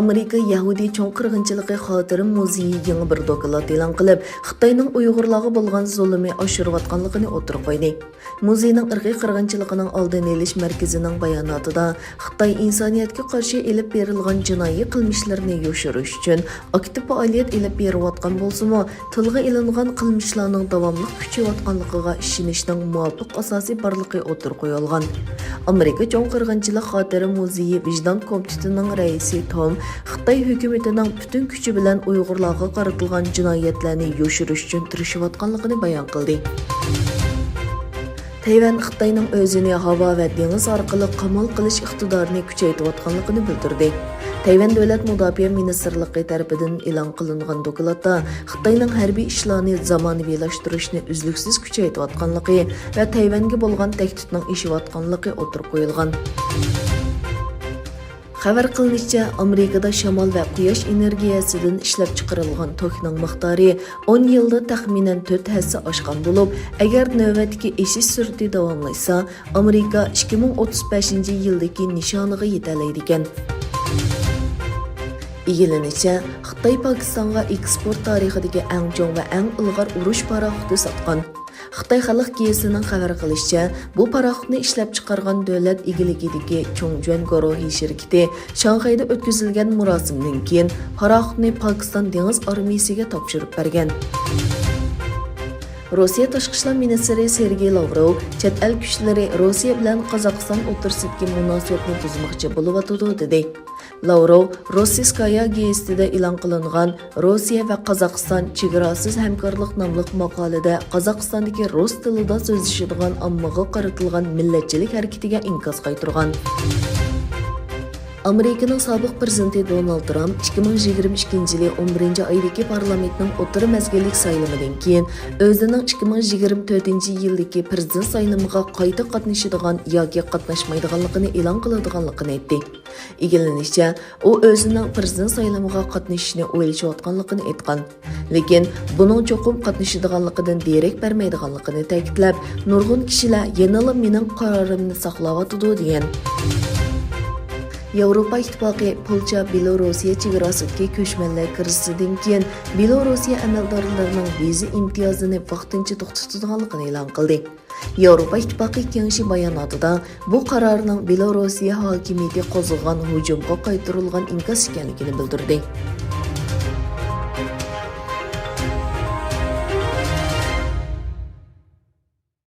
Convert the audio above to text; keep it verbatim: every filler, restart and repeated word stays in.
ئامېرىكا يەھۇدىي چوڭ قىرغىنچىلىقى خاتىرە مۇزېيى يېڭى بىر دوكلات ئېلان قىلىپ، خىتاينىڭ ئۇيغۇرلارغا بولغان زۇلۇمى ئاشۇرۇۋاتقانلىقىنى ئوتتۇرىغا قويدى. مۇزېينىڭ ئىرقىي قىرغىنچىلىقىنىڭ ئالدىنى ئېلىش مەركىزىنىڭ باياناتىدا، خىتاي ئىنسانىيەتكە قارشى ئېلىپ بېرىلغان جىنايى قىلمىشلىرىنى يوشۇرۇش ئۈچۈن ئاكتىپ پائالىيەت ئېلىپ بېرىۋاتقان بولسىمۇ، تىلغا ئېلىنغان قىلمىشلارنىڭ داۋاملىق كۈچىيىۋاتقانلىقىغا ئىشىنىشنىڭ مۇۋاپىق ئاساسى بارلىقى ئوتتۇرىغا قويۇلغان. ئامېرىكا چوڭ قىرغىنچىلىق خاتىرە مۇزېيى ۋىجدان كومىتېتىنىڭ رەئىسى توم خىتاي ھۆكۈمىتىنىڭ پۈتۈن كۈچى بىلەن ئۇيغۇرلارغا قارىتىلغان جىنايەتلەرنى يوشۇرۇش ئۈچۈن تىرىشىۋاتقانلىقىنى بايان قىلدى. تەيۋەن خىتاينىڭ ئۆزىنى ھاۋا ۋە دېڭىز ئارقىلىق قامال قىلىش ئىقتىدارىنى كۈچەيتىۋاتقانلىقىنى بىلدۈردى. تەيۋەن دۆلەت مۇداپىئە مىنىستىرلىقى تەرىپىدىن ئېلان قىلىنغان دوكلاتتا خىتاينىڭ ھەربىي ئىشلارنى زامانىۋىلاشتۇرۇشنى ئۈزلۈكسىز كۈچەيتىۋاتقانلىقى ۋە تەيۋەنگە بولغان تەھدىتنىڭ ئېشىۋاتقانلىقى ئوتتۇرىغا قويۇلغان. خەۋەر قىلىنىشىچە، ئامېرىكىدا شامال ۋە قۇياش ئېنېرگىيەسىدىن ئىشلەپچىقىرىلغان توكنىڭ مىقدارى ئون يىلدا تەخمىنەن تۆت ھەسسە ئاشقان بولۇپ، ئەگەر نۆۋەتتىكى ئېشىش سۈرئىتى داۋاملاشسا، ئامېرىكا ئىككى مىڭ ئوتتۇز بەشىنچى يىلدىكى نىشانىغا يېتەلەيدىكەن. ئىگىلىنىشىچە، خىتاي پاكىستانغا ئېكسپورت تارىخىدىكى ئەڭ چوڭ ۋە ئەڭ ئىلغار ئۇرۇش پاراخوتى ساتقان. خىتاي خەلق گېزىتىنىڭ خەۋەر قىلىشىچە، بۇ پاراخوتنى ئىشلەپچىقارغان دۆلەت ئىگىلىكىدىكى چۇڭجۈەن گۇرۇھى شىركىتى شاڭخەيدە ئۆتكۈزۈلگەن مۇراسىمدىن كېيىن پاراخوتنى پاكىستان دېڭىز ئارمىيىسىگە تاپشۇرۇپ بەرگەن. روسىيە تاشقى ئىشلار مىنىستىرى سېرگېي لاۋروۋ چەت ئەل كۈچلىرى روسىيە بىلەن قازاقىستان ئوتتۇرىسىدىكى مۇناسىۋەتنى بۇزماقچى بولۇۋاتىدۇ، دېدى. لاۋروۋ روسىسكايا گېزىتىدە ئېلان قىلىنغان روسىيە ۋە قازاقىستان چېگراسىز ھەمكارلىق ناملىق ماقالىدە قازاقىستاندىكى رۇس تىلىدا سۆزلىشىدىغان ئاممىغا قارىتىلغان مىللەتچىلىك ھەرىكىتىگە ئىنكاس قايتۇرغان. ئامېرىكىنىڭ سابىق پىرېزىدېنتى دونالد ترامپ ئىككى مىڭ يىگىرمە ئىككىنچى يىلى ئون بىرىنچى ئايدىكى پارلامېنتنىڭ ئوتتۇرا مەزگىللىك سايلىمىدىن كېيىن ئۆزىنىڭ ئىككى مىڭ يىگىرمە تۆتىنچى يىلدىكى پىرېزىدېنت سايلىمىغا قايتا قاتنىشىدىغان ياكى قاتناشمايدىغانلىقىنى ئېلان قىلىدىغانلىقىنى ئېيتتى. ئىگىلىنىشىچە، ئۇ ئۆزىنىڭ پىرېزىدېنت سايلىمىغا قاتنىشىشنى ئويلىشىۋاتقانلىقىنى ئېيتقان. لېكىن بۇنىڭ چوقۇم قاتنىشىدىغانلىقىدىن دېرەك بەرمەيدىغانلىقىنى تەكىتلەپ، نۇرغۇن كىشىلەر يەنىلا مېنىڭ قارارىمنى ساقلاۋاتىدۇ، دېگەن. ياۋروپا ئىتتىپاقى پولشا بېلوروسىيە چېگراسىدىكى كۆچمەنلەر كىرىزىسىدىن كېيىن بېلوروسىيە ئەمەلدارلىرىنىڭ ۋىزا ئىمتىيازىنى ۋاقتىنچە توختىتىدىغانلىقىنى ئېلان قىلدى. ياۋروپا ئىتتىپاقى كېڭىشى باياناتىدا بۇ قارارنىڭ بېلوروسىيە ھاكىمىيىتى قوزغىغان ھۇجۇمغا قايتۇرۇلغان ئىنكاس ئىكەنلىكىنى بىلدۈردى.